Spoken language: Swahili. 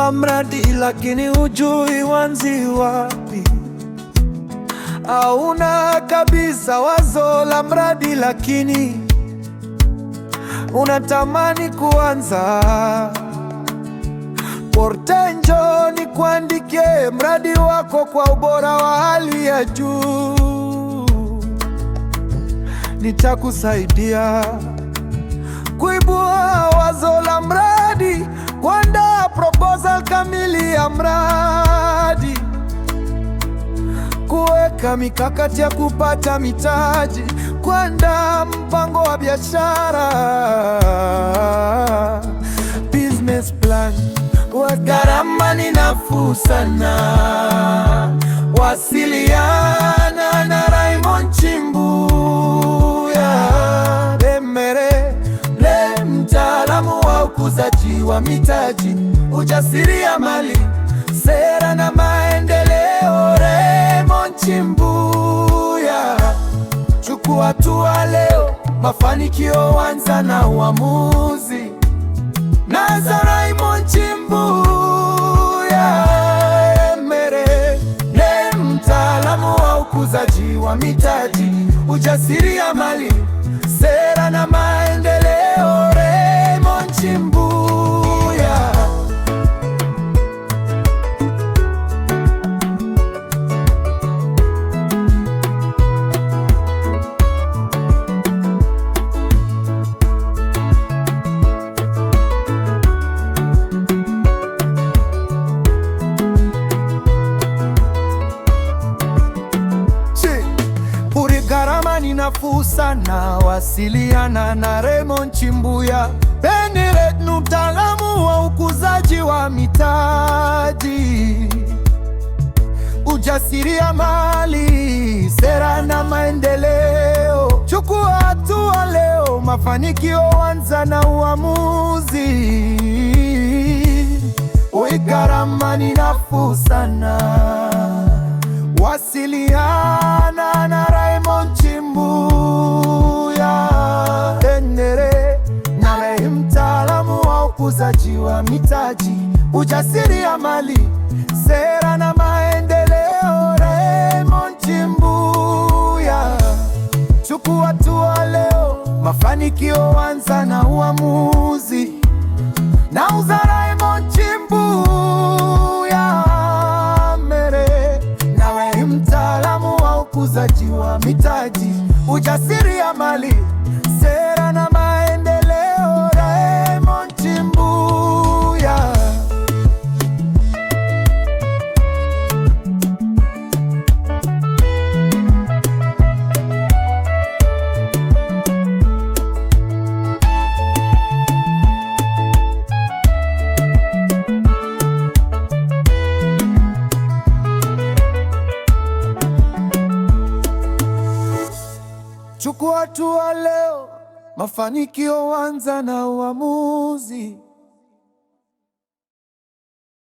Wazo la mradi lakini hujui uanzie wapi? Hauna kabisa wazo la mradi lakini unatamani kuanza. Porte, njoo nikuandikie mradi wako kwa ubora wa hali ya juu. Nitakusaidia kuibua wazo la mradi, kuandaa proposal kamili ya mradi, kuweka mikakati ya kupata mitaji, kuandaa mpango wa biashara, business plan. Wa gharama ni nafuu sana. Wasiliana na Raymond Chimbuya Emere le mtaalamu wa ukuzaji wa mitaji, ujasiriamali, sera na maendeleo. Raymond Chimbuya, chukua hatua leo, mafanikio huanza na uamuzi. Naza Raymond Chimbuya Emere ne mtaalamu wa ukuzaji wa mitaji, ujasiriamali, sera na maendeleo. Raymond Chimbuya. Bure, gharama ni nafuu sana. Wasiliana na Raymond Chimbuya Beniret, mtaalamu wa ukuzaji wa mitaji, ujasiriamali, sera na maendeleo. Chukua hatua leo, mafanikio huanza na uamuzi. Oi, gharama ni nafuu sana. Wasiliana na Raymond Chimbuya Enere, nawe mtaalamu wa ukuzaji wa mitaji, ujasiriamali, sera na maendeleo. Raymond Chimbuya, chukua hatua leo, mafanikio huanza na uamuzi. Nauza Raymond Chimbuya Mere, nawe mtaalamu wa ukuzaji wa mitaji, ujasiriamali, sera na maendeleo. Raymond Chimbuya. Chukua hatua leo, mafanikio huanza na uamuzi.